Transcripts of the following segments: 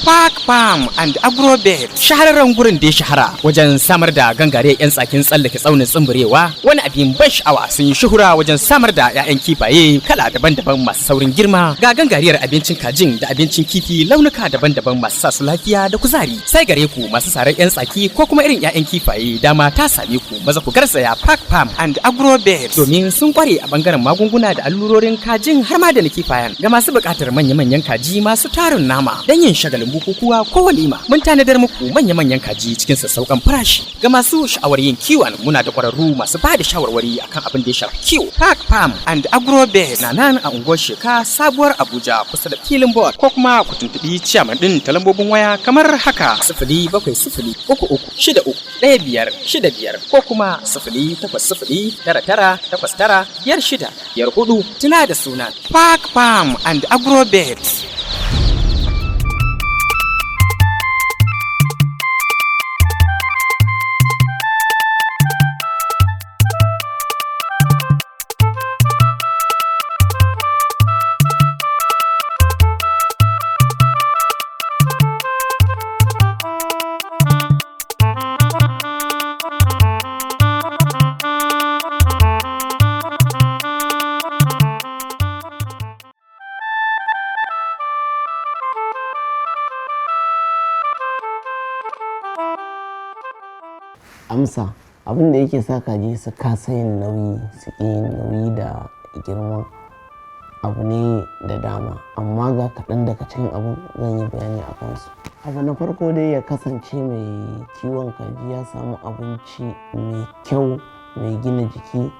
Park Farm and Agrobet. Shahararren gurin da ya shahara wajen samar da gangare 'yan tsakin tsallake tsaunin tsumburewa, wani abin ban sha'awa, sun yi shuhura wajen samar da 'ya'yan kifaye kala daban-daban masu saurin girma, ga gangariyar abincin kajin da abincin kifi launuka daban-daban masu sa su lafiya da kuzari. Sai gare ku masu sarar 'yan tsaki ko kuma irin 'ya'yan kifaye, dama ta same ku, maza ku garzaya Park Farm and Agrobet domin sun kware a bangaren magunguna da allurorin kajin har ma da na kifayen. Ga masu buƙatar manya-manyan kaji masu tarin nama don yin shagalin bukukuwa ko walima, mun tanadar muku manya-manyan kaji cikin sassauƙan farashi. Ga masu sha'awar yin kiwon, muna da ƙwararru masu ba da shawarwari akan abin da ya shafi kiwo. Park Farm and Agrobet na nan a unguwar Sheka, Sabuwar Abuja, kusa da filin board. Ko kuma ku tuntuɓi ciyaman ɗin ta lambobin waya kamar haka: 07033631565 ko kuma 08099895654. Tuna da suna Park Farm and Agrobet. Amsa: abin da yake sa kaji su kasa yin nauyi, su ƙi yin nauyi da girma, abu ne da dama, amma ga kaɗan daga cikin abin zan yi bayani a kansu. Abu na farko dai, ya kasance mai kiwon kaji ya samu abinci mai kyau mai gina jiki,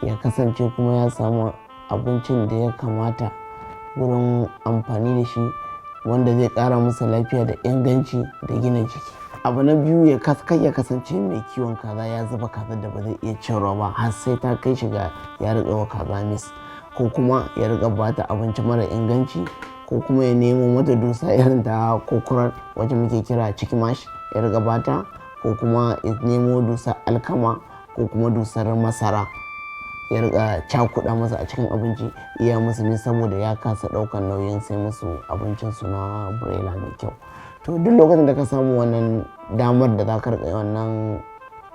ya kasance kuma ya samu abincin da ya kamata wurin amfani da shi, wanda zai ƙara masa lafiya da inganci da gina jiki. Abu na biyu, ya kai ya kasance mai kiwon kaza ya zuba kaza da ba zai iya ciyarwa ba, har sai ta kai shi ga ya riƙa wa kaza mis, ko kuma ya riƙa bata abinci mara inganci, ko kuma ya nemo mata dusa irin ta kokurar wacce muke kira chicken mash ya riƙa bata, ko kuma ya nemo dusa alkama ko kuma dusar masara ya riƙa cakuɗa masa a cikin abinci iya musu ne, saboda ya kasa ɗaukar nauyin sai musu abincin su na broiler mai kyau. To duk lokacin da ka samu wannan damar da za ka riƙa wannan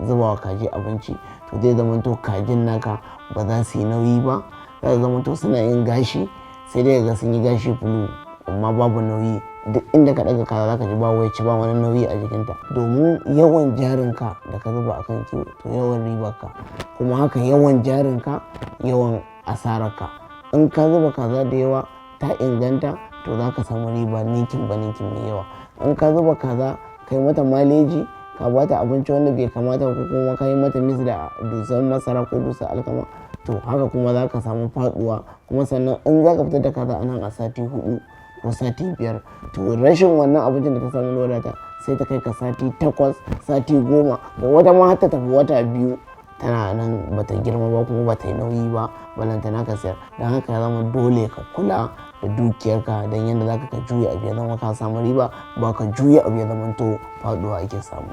zubawa kaji abinci, to zai zamanto kajin naka ba za su yi nauyi ba, za su zamanto suna yin gashi, sai dai ga sun yi gashi fulu amma babu nauyi. Duk inda ka ɗaga kaza zaka ji ba wai ci ba wani nauyi a jikinta. Domin yawan jarinka da ka zuba akan kiwo, to yawan ribarka. Kuma haka yawan jarinka, yawan asararka. In ka zuba kaza da yawa ta inganta, to za ka samu riba ninkin ba ninkin mai yawa. In ka zuba kaza kai mata maleji, ka bata abinci wanda bai kamata, ko kuma ka yi mata mis da dusan masara ko dusan alkama, to haka kuma za ka samu faduwa. Kuma sannan in za ka fitar da kaza a nan a sati 4 ko sati 5, to rashin wannan abincin da ta samu wadata sai ta kai ka sati 8, sati 10, da wata ma har ta tafi wata 2 tana nan bata girma ba kuma bata yi nauyi ba, balantana ka sayar. Don haka ya zama dole ka kula da dukiyarka don yadda zaka ka juya abu ya zama ka samu riba, ba ka juya abu ya zama to faduwa ake samu.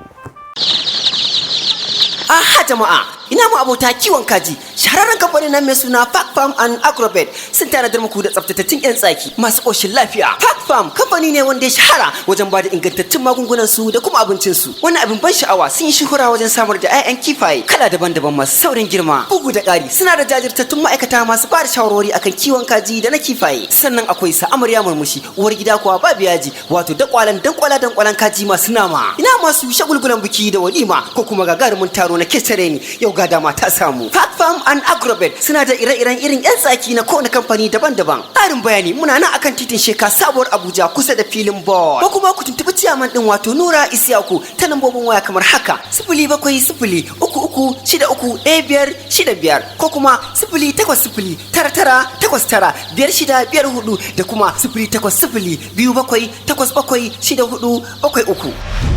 Aha jama'a, ina mu abota kiwon kaji. Shahararren kamfanin nan mai suna Park Farm and Agrobet sun tanadar muku da tsaftatattun 'yan tsaki masu ƙoshin lafiya. Park Farm kamfani ne wanda ya shahara wajen bada ingantattun magungunan su da kuma abincin su. Wani abin ban sha'awa, sun yi shuhura wajen samar da 'ya'yan kifaye kala daban-daban masu saurin girma. Bugu da ƙari, suna da jajirtattun ma'aikata masu bada shawarwari akan kiwon kaji da na kifaye. Sannan akwai sa amarya murmushi, uwar gida kuwa babu yaji, wato dakwalan dankwala dankwalan kaji masu nama. Ina masu shagulgulan biki da walima ko kuma gagarumin taro na ketare ni, yau ga dama ta samu. Park Farm and Agrobet suna da ire-iren irin 'yan tsaki na kowane kamfani daban-daban. Ƙarin bayani, muna nan akan titin Sheka, Sabuwar Abuja, kusa da filin ball. Ko kuma ku tuntuɓi ciyaman ɗin, wato Nura Isiyaku, ta lambobin waya kamar haka: 07033631565 ko kuma 08099895654 da kuma 08027876473.